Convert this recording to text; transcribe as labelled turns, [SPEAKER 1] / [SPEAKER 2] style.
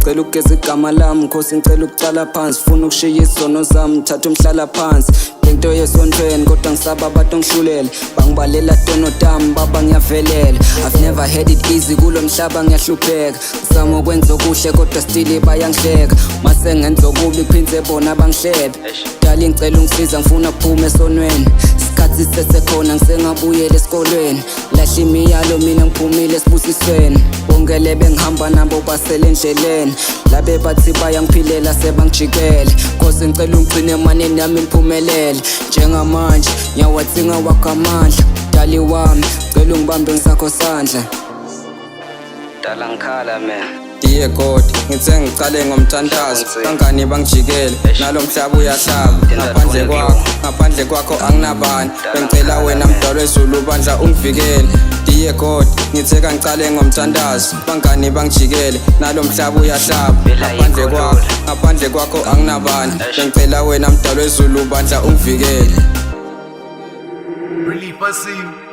[SPEAKER 1] Ngicela ukugeza igama lami, Nkosi, ngicela ukucala phansi. Funa ukushiya izono zami, thatha umhlala phansi. Lento yesontweni kodwa ngisaba abantu ngihlulela. Bangibalela tono tami, baba, ngiyavelela. I've never had it easy kulo mhlaba, ngiyahlupheka. Ngizama ukwenza okuhle kodwa still bayangihleka. Mase ngenza okubi phindze bona bangihlebe. Dali, ngicela ungisiza, ngifuna ukuphuma esonweni. Isikhathi sesekhona, ngisengabuyela esikolweni. Lahla imiyalo, mina ngiphumile esibusisweni. Bonke bengihamba nabo basele endleleni. Labe bathi bayangiphilela sebangijikele. Nkosi, ngicela ungigcine emaneni nami ngiphumelele. Njengamanje ngiyawadzinga wakho amandla. Dali wami, cela ungibambe ngisakho sandla. Dala ngikhala, man.
[SPEAKER 2] Dear God, ngithe ngicale ngomthandazo, bangani bangijikele, nalo mhlaba uyahlaba. Ngaphandle kwakho, ngaphandle kwakho anginabani. Bengicela wena mdalo wezulu bandla ungivikele. Dear God, ngithe kangicale ngomthandazo, bangani bangijikele, nalo mhlaba uyahlaba. Ngaphandle kwakho, ngaphandle kwakho anginabani. Bengicela wena mdalo wezulu bandla ungivikele.
[SPEAKER 3] Relief, I see you.